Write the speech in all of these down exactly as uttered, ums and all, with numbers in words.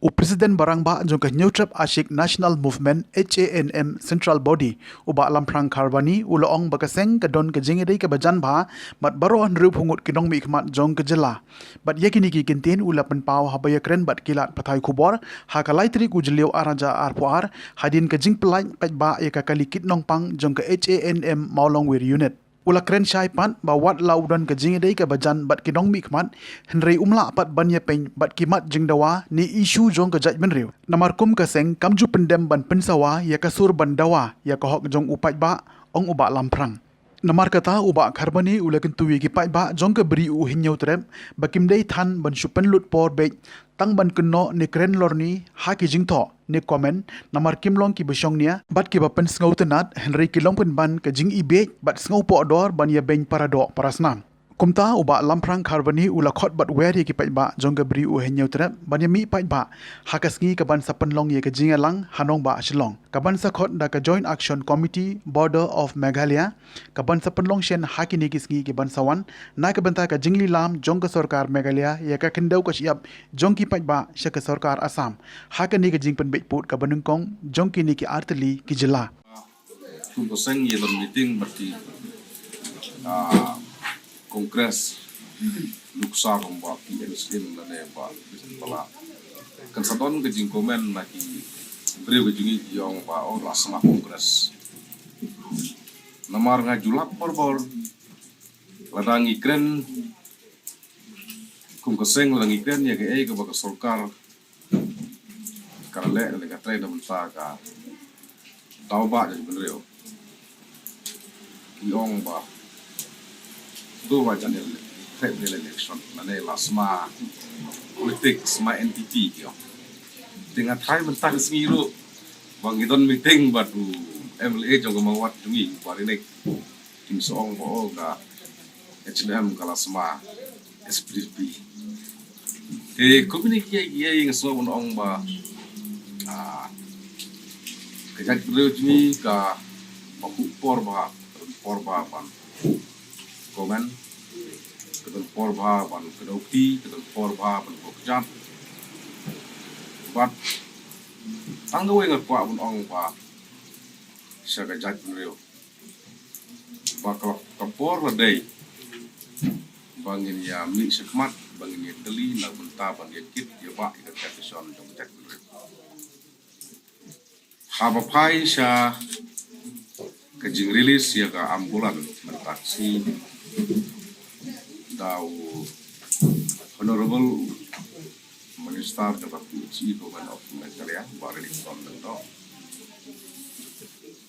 U President Barangbah jong ka Hynñiewtrep Ashik National Movement, H A N M, Central Body, u Bah Lamphrang Kharbani, u la ong ba ka seng ka don ka jingïadei kaba jan bha bad baroh hynriewphew ngut ki nongmihkhmat jong ka jylla. Bad ïa kine ki kyntien u la pynpaw haba ïakren bad ki lad pathai khubor ha ka lai tarik u Jylliew ar hajar arphew ar, hadien ka jingpyllait paidbah ïa ka kali kit nongpang jong ka H A N M Mawlongwir Unit. U la kren shai pat ba wat la u don ka jingïadei kaba jan bad ki nongmihkhmat, hynrei um lah pat ban ïapeiñ bad ki mat jingdawa ne issue jong ka jaitbynriew. Namar kum ka seng kam ju pyndem ban pynsawa ïa ka sur ban dawa ïa ka hok jong u paidbah, ong u Bah Lamphrang. Namar kata u Bah Kharbani u la kyntu ïa ki paidbah jong ka Bri u Hynñiewtrep ba kim dei than ban shu pynlut por beit tang ban kynnoh ne kren lorni ha ki jingthoh ne comment, namar kim long kiba shongnia bad kiba pynsngewtynnad, hynrei ki long pynban ka jingibiej bad sngewpohdor ban ïabeiñ paradoh parasnam. Kumta u Bah Lamphrang Kharbani u la khot bad wer ïa ki paidbah jong ka Bri u Hynñiewtrep ban ïamih paidbah ha ka sngi kaban sa pynlong ïa ka jingïalang ha nongbah Shillong, kaban sa khot da ka Joint Action Committee Border of Meghalaya, kaban sa pynlong shen ha kine ki sngi kiban sa wan, na ka bynta ka jinglilam jong ka sorkar Meghalaya ïa ka khyndew ka shyiap jong ki paidbah sha ka sorkar Assam ha kane ka jingpynbiej pud kaba nyngkong jong kine ki artylli ki jylla. Kum ka seng ïa don meeting bad ki, ah, Congress, nuksa kum Bah P N Singh lane Bah Bijen Bala. Kan sa don ka jingcomment na ki briew ka jong ngi ki ong ba, oh, la sma Congress. Namar nga ju lap borbor, lada ngi kren kum ka seng, lada ngi kren ïa kaei kaba ka sorkar ka la leh, lane ka trei na bynta ka daw ba jaitbynriew, ki ong ba to ba jan ïaleh, trei ïaleh election, lane la sma politics, sma entity, ki ong. Te nga tharai mynta ka sngi ruh ba ngi don meeting bad u M L A jong ka Mawat jong ngi, Bah Rinek, kim sa ong ba, oh, ka H A N M ka la sma S P D P. Te kum kine kiei kiei nga sngew ban ong ba, ah, ka jaitbynriew jong ngi ka ba khuid por bha, ka don por bha ban comment, ka don por bha ban kdew kti, ka don por bha ban buh kjat. Bad tang kawei nga kwah ban ong ba sha ka jaitbynriew ba ka, ka por la dei ba ngin ïa mih shakhmat, ba ngin ïa kylli na bynta ban ïa kit ïa bah ïa ka tradition jong ka jaitbynriew. Haba phai sha ka jingrelease ïa ka ambulance mynta ka sngi da u Honorable Minister jong ka P H E, Government of Meghalaya, Bah Rilik Lyngdoh.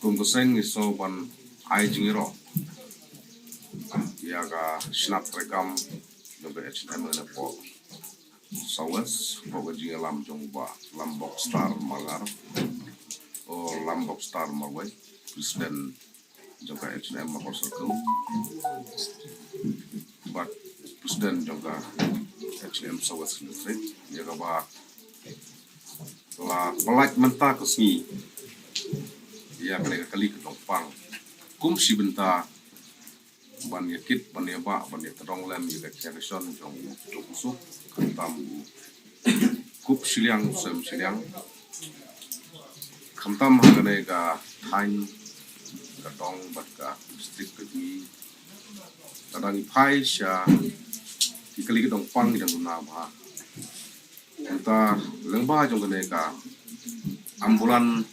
Kum ka seng ngi sngew ban ai jingïaroh ïa ka shnat treikam jong ka H A N M napoh South West, hapoh ka jingïalam jong Bah Lambok Star Marngar, o Lambok Star Marwei, President jong ka H A N M Mawkyrwat Circle, bad President jong ka H A N M South West District, ïa kaba la pyllait mynta ka sngi ïa kane ka kali ka dongpang kum shi bynta ban ïa kit, ban ïa bah, ban ïa tdong lem ïa ka generation jong u Duk Suk, khamtam u kup shiliang, u sem shiliang, khamtam ha kane ka thaiñ, ka dong bad ka district ka jong ngi. Ka dang ïa phai sha ki kali ka dongpang ki dang duna bha. Mynta lyngba jong kane ka ambulance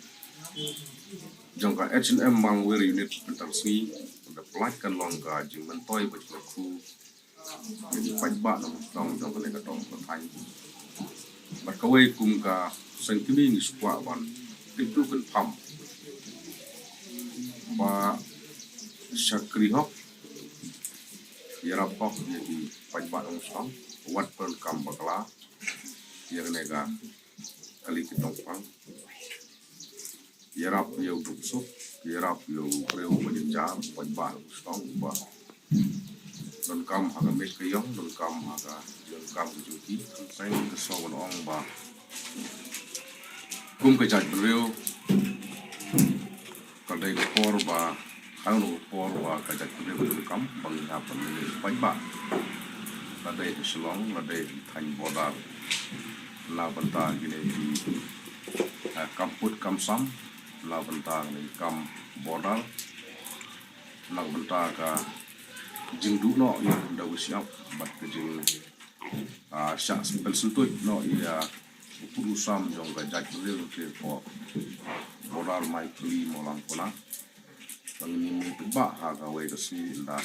jong ka H A N M Mawlongwir unit mynta ka sngi, mynta pynlait kan long ka jingmyntoi bad jingkyrkhu ïa ki paidbah nongtong jong kane ka dong ka thaiñ. Bad kawei kum ka seng kmie ngi sngewkwah ban kyntu kynpham ba shakri hok, ïarap hok ïa ki paidbah nongtong, wat pyndonkam bakla ïa kane ka kali ki dongpang. Ïarap ïa u Duk Suk, ïarap ïa u briew ba jynjar, paidbah nongtong ba donkam ha ka miet ka ïong, donkam ha ka jingdonkam ka jong ki. Kan seng ka sngew ban ong ba kum ka jaitbynriew ka dei ka por ba, ka dei ka por ba ka jaitbynriew ka donkam ba ngin hap ban leit paidbah, la dei ha Shillong, la dei ha thaiñ border. Na bynta kine ki, eh, kam put kam sam, na bynta kine ki kam border, na bynta ka jingduh noh ïa u khyndew u shyiap bad ka jing, ah, shah pynsynthuh noh ïa u pud u sam jong ka jaitbynriew te ko border Maikhuli Mawlangkona. Ba ngin ïa mih paidbah ha kawei ka sngi ynda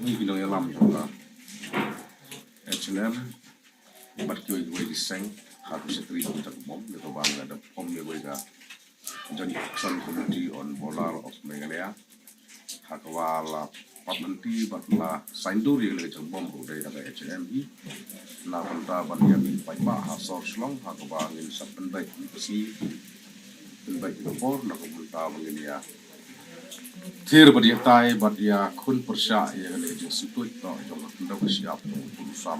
ngi ki nongïalam jong ka H N M bad kiwei kiwei ki seng ha ka Secretariat ka Jaitbynriew, ïa kaba nga da pom ïa kawei ka Joint Action Committee on Border of Meghalaya, ha kaba la pat lynti bad la saiñdur ïa kane ka jingbym ruh dei da ka H N M hi. Na bynta ban ïa mih paidbah ha sor Shillong, ha kaba ngin sa pynbeit ïa ka sngi, pynbeit ïa ka por, na ka bynta ba ngin ïa thir bad ïa tai bad ïa khun pyrshah ïa kane ka jingsynthuh noh jong ka khyndew ka shyiap jong u pud u sam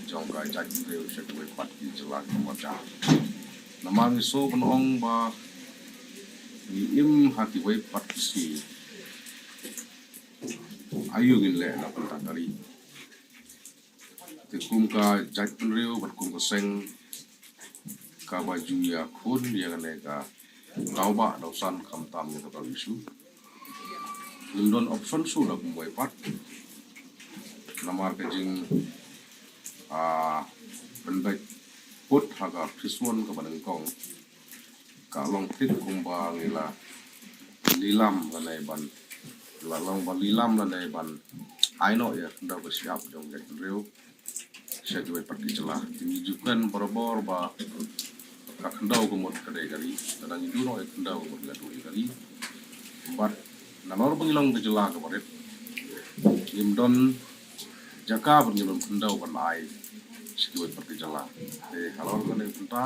jong ka jaitbynriew sha kiwei pat ki jylla ki marjan. Namar ngi sngew ban ong ba ngi im ha kiwei pat ki sngi, aïu ngin leh na bynta ka ri. Te kum ka jaitbynriew bad kum ka seng kaba ju ïakhun ïa kane ka daw bah daw san khamtam ïa kata ka issue, ngim don option shuh da kumwei pat. Namar ka jing, ah, pynbeit pud ha ka phase one kaba nyngkong ka long thik kumba ngi la lilam lane ban, la long ba lilam lane ban ai noh ïa ka khyndew ka shyiap jong ka jaitbynriew sha kiwei pat ki jylla. Te ngi ju kren barabor ba ka khyndew ka mut ka dei ka ri, lada ngi duh noh ïa ka khyndew ka mut ngi la duh ïa ka ri. Bad nalor ba ngi long ka jylla kaba rit, ngim don jaka bad ngim don khyndew ban ai sha kiwei pat ki jylla. Te halor kane ka bynta,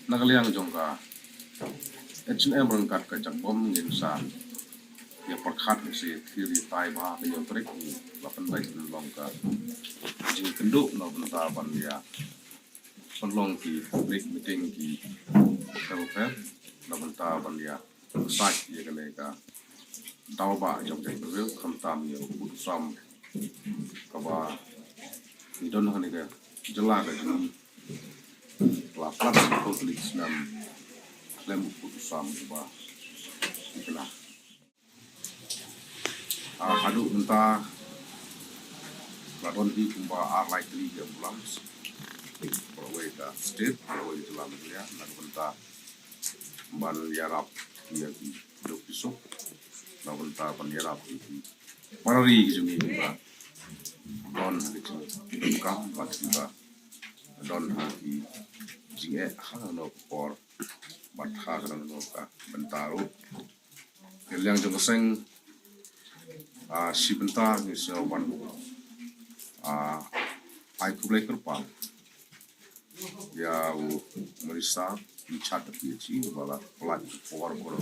na ka liang jong ka H N M ryngkat ka Jaitbynriew ngin sa ïa pyrkhat, ngin sa ïa thir ïa tai bha ha ka hynñiew tarik, la pynbeit ban long ka jingïakynduh na bynta ban ïa pynlong ki public meeting ki bapher bapher na bynta ban ïa sait ïa kane ka daw bah jong ka jaitbynriew, khamtam ïa u pud u sam kaba ngi don ha kane ka jylla ka jong ngi, la plat saw tylli ki snem khlem u pud u sam uba thikna. Ah, haduh mynta la don hi kumba ar lai tylli ki ambulance baroh kawei ka state, baroh kawei ka jylla Meghalaya, na ka bynta ban ïarap ïa ki duk ki suk, na ka bynta ban ïarap ïa ki para ri ki jong ngi kiba don ha ki jingdonkam bad kiba don ha ki jingeh ha kano ka por bad ha kano ka bynta ruh. Ka liang jong ka seng, ah, shi bynta ngi sngew ban, ah, ai khublei kyrpang ïa u Minister in charge of P H E uba la pynlait ka por, por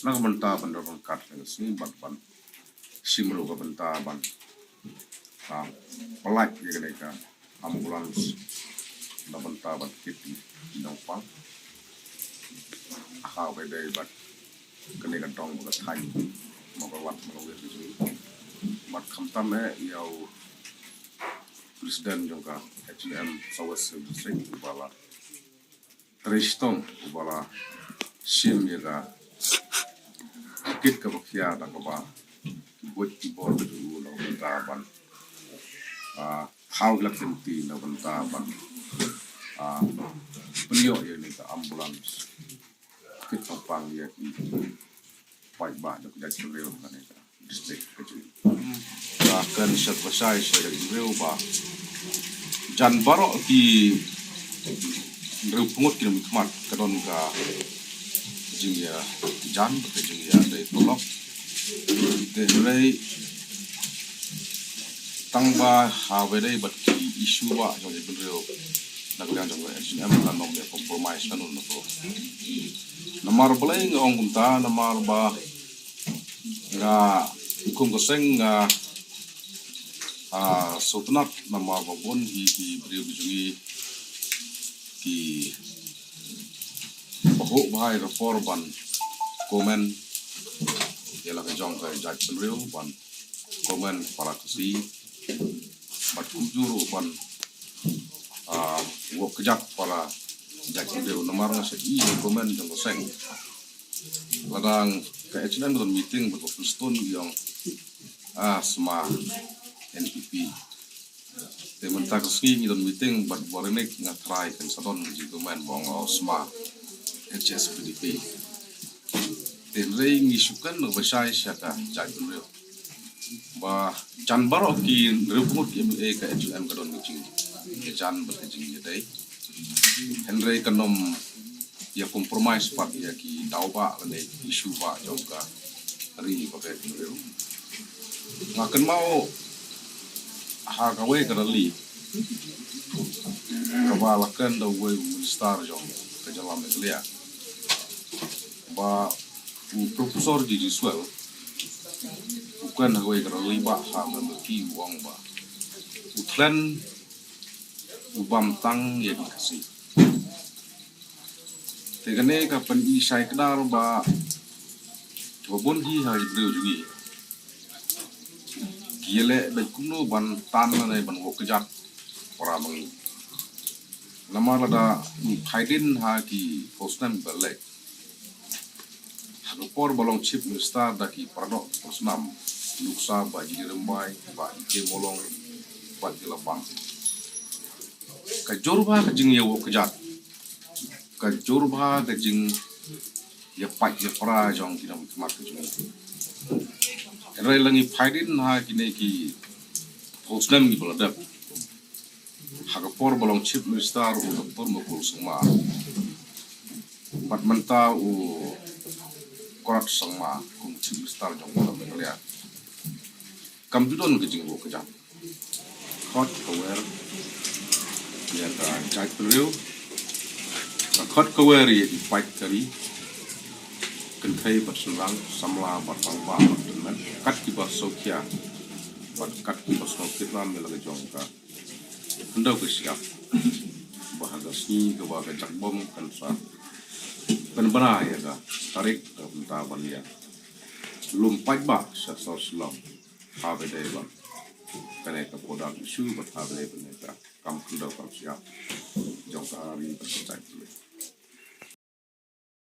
na ka bynta ban don ryngkat ka sngi bad ban shim ruh ka bynta ban, ah, pynlait ïa kane ka ambulance na bynta ban kit ïa ki nongpang ha kaba ïadei bad kane ka dong bad ka thaiñ, ma ka wat ma ka wir ka jong ngi. Bad khamtam eh ïa u President jong ka H N M South West District uba la trei shitom, uba la shim ïa ka kit kaba khia da kaba ki buit ki bor ka jong u na ka bynta ban, ah, thaw ïa la ka lynti na ka bynta ban, ah, pynïoh ïa kane ka ambulance kit pang pang ïa ki paidbah jong ka jaitbynriew kane ka district ka jong ngi. Ka kren sha ka shai sha ka jaitbynriew ba jan baroh ki hynriew phew ngut ki nongmihkhmat ka don ka jingïajan bad ka jingïadei tulop. Te hynrei tang ba ha kaba ïadei bad ki issue ba jong ka jaitbynriew na ka liang jong ka H N M kan ym ïa compromise kano kano. Namar balei nga ong kumta, namar ba nga kum ka seng nga, ah, sngewtynnat namar ba bun hi ki briew ki jong ngi ki bahuh bha ïa ka por ban comment ïa la ka jong ka jaitbynriew, ban comment para Khasi, bad kumjuh ruh ban Ah, wok kjat para jaitbynriew namar nga sa ïohi comment jong ka seng. Lada ka H N M ka don meeting bad ka pynstone ki ong, ah, sma N P P. Te mynta ka sngi ngi don meeting bad Borinik, nga trai kan sa don ka jingkmen ba ong, oh, sma H S P D P. Te hynrei ngi shu kren ba shai sha ka jaitbynriew. Ba jan baroh ki hynriewphew ngut ki M L A ka H U M ka don ka jingïajan bad ka jingïadei. Hynrei kan ym ïa compromise pat ïa ki daw ba lane ki issue ba jong ka ri bad ka hynriew. Nga kynmaw ha kawei ka rally kaba la kren da uwei u minister jong ka jylla Meghalaya, ba u Professor G G Swell u kren ha kawei ka rally ba ha Mawlai, u ong ba u thlen u bam tang ïa ki Khasi. Te kane ka pyni shai kdar ba kiba bun hi ha ki briew jong ngi ki ïaleh bad kumno ban tan lane ban wok kjat para ma ngi. Namar lada ngi phai dien ha ki phew snem ba la leit, ha ka por ba long Chief Minister da ki paradoh ki phew snem, nuksa Bah G D Rymbai, Bah E K Mawlong, bad ki la bang. Ka jur bha ka jingïawok kjat, ka jur bha ka jingïapait ïapra jong ki nongmihkhmat ka jong ngi. Hynrei la ngi phai dien ha kine ki phew snem kiba la dep, ha ka por ba long Chief Minister u Doctor Mukul Sangma, bad mynta u Conrad Sangma kum Chief Minister jong ka Meghalaya, kam ju don ka jingwok kjat. Khot khawer ïa ka jaitbynriew, ka khot khawer ïa ki paid ka ri, kynthei bad shynrang, samla bad rangbah bad tymmen, kat kiba sngewkhia bad kat kiba sngewkit ram ïa la ka jong ka khyndew ka shyiap, ba ha ka sngi kaba ka jakbom kan sa pynbna ïa ka tarik, ka bynta ban ïa lum paidbah sha sor Shillong. Haba ïadei bad kane ka border issue bad haba ïadei bad kane ka kam khyndew kam shyiap jong ka ri bad ka jaitbynriew.